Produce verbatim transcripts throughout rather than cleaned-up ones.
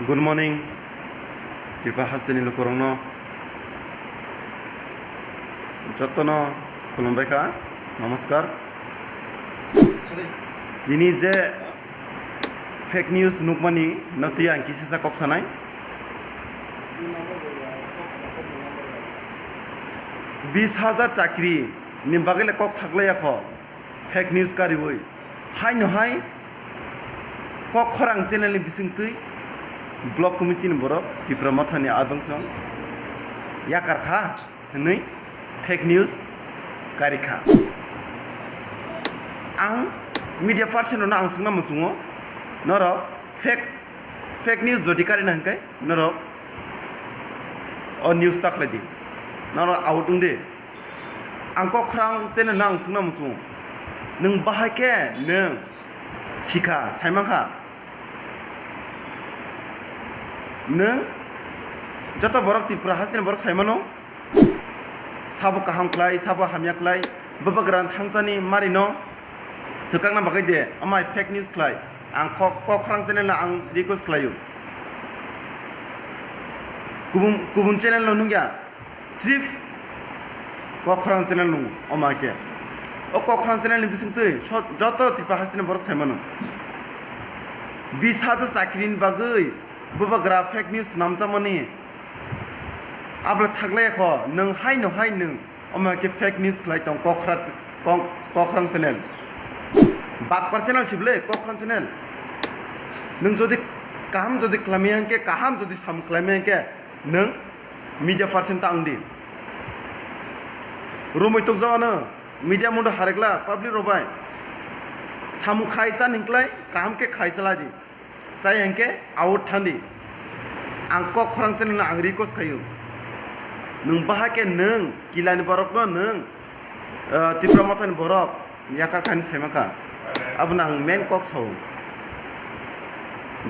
Good morning, Tripura hasteni lukurokno jotono khulumbai kha, namaskar. Tini je fake news nukmani no twi ang kisisa kok sanai. Bis hajar chakri ni bagwi le kok thaklaiya kho. Fake news kariwi haino hai Kok Khorang channel ni bisingtwi block committee ni borok Tipra Mothani adong song yakar kha hwnwi fake news kari kha. Ang media person rokno ang swngna muchungo, norok fake, fake news jodi karina hwnkhe norok o news ta khlai di, norok out wng di. Ang Kok Khorang channel no ang swngna muchungo. Nwng bahai khe nwng sikha, saimankha. Nwng joto borok Tripura hasteni borok saimano. Sabo kaham khlai, sabo hamya khlai. Bubagra thangsani marino swkakna bagwi de, amai fake news khlai. Ang Kok, Kok Khorang channel no ang request khlaio. Kubun, kubun channel no nungya. Srif Kok Khorang channel nung, omo hai khe. O Kok Khorang channel ni bisingtwi so-, joto Tripura hasteni borok saimano. Bis hajar chakri ni bagwi bubagra fake news swnamjakmani. Abla thaklaiya kho, nwng haino hai nwng, omo hai khe fake news khlai tong Kok Khorang, Kok, Kok Khorang channel. Bakpar channel sibole Kok Khorang channel. Nwng jodi kaham jodi khlaimaya hwnkhe, kaham jodi samung khlaimaya hwnkhe, nwng media person ta wng di. Romwi tokjak ano media mundo harekla public rok bai. Samung khai cha ningklai, kaham khe khai cha lai di. Chai hwnkhe out thandi. Ang Kok Khorang channel no ang request khaio. Nwng bahai khe nwng kilani borok no nwng, ah, Tipra Mothani borok yakar khaini saimankha. Abono ang main kok sao.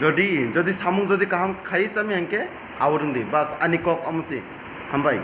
Jodi, jodi samung jodi kaham khai chami hwnkhe out wng di. Bas ani kok omo se. Hambai.